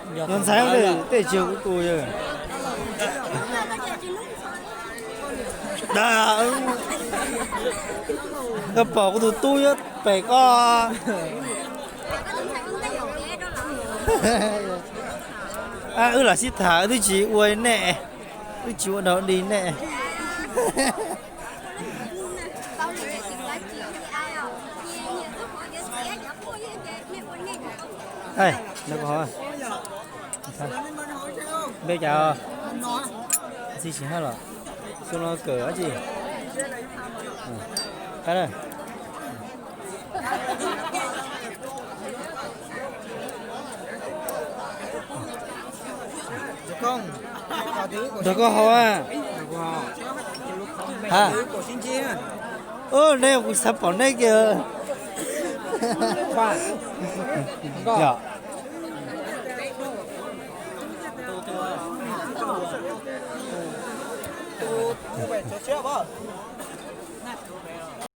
Nws ntxhais tej tsis yog kuv tus yog. Koj pom kuv tus tub nyob pem koj. Wb los sib tham wb twb tsis ua nej, wb tsis ua dhau di nej. Npe cas? Txi tsis haj los xu no kawm dab tsi? Nrog koj haus a. Ha. Nej kuv xav pom nej kiag. Yog.